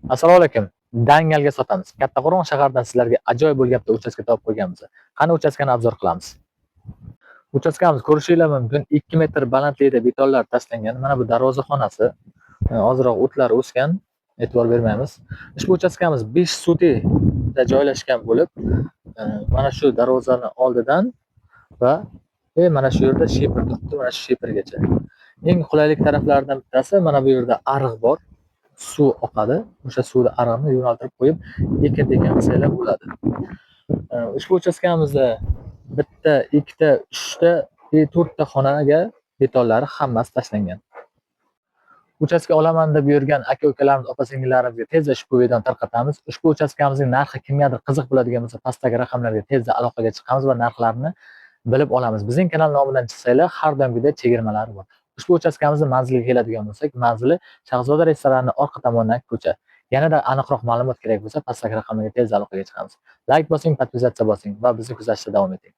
Assalomu alaykum. Dangalga sotamiz. Kattaqo'rg'on shaharidan sizlarga ajoyib bo'lgan bitta uchastka topib qo'yganmiz. Qani, uchastkani обзор qilamiz. Uchastkamiz, ko'rishinglar mumkin, 2 metr balandlikda betonlar tashlangan. Mana bu darvoza xonasi. Ozroq o'tlar o'sgan, e'tibor bermaymiz. Ushbu uchastkamiz 5 sotixda joylashgan bo'lib, mana shu darvozani oldidan va mana shu yerda шифер turibdi, mana shu шифер gacha. Eng qulaylik taraflaridan bittasi, mana bu yerda ariq bor. Suv oqadi. O'sha suvni, ariqni yo'naltirib qo'yib, ekin tekin qilsanglar bo'ladi. Ushbu uchastkamizda bitta, ikkita, uchta, to'rtta xonaga betonlari hammasi tashlangan. Uchastka olaman deb yurgan aka-ukalarimiz, opa-singillarimizga tezda ushbu videoni tarqatamiz. Ushbu uchastkamizning narxi kimgadir qiziq bo'ladigan bo'lsa, pastdagi raqamlarga tezda aloqaga chiqamiz va narxlarni bilib olamiz. Bizning kanal nomidan chiqsanglar, har doimgidek chegirmalari bor. Ushbu uchastkamizni manziliga keladigan bo'lsak, manzili Shahzoda restorani orqa tomonidagi ko'cha. Yanada aniqroq ma'lumot kerak bo'lsa, pastdagi raqamlarga tezda aloqaga chiqamiz. Layk bosing, подписаться bosing va bizni kuzatishda davom eting.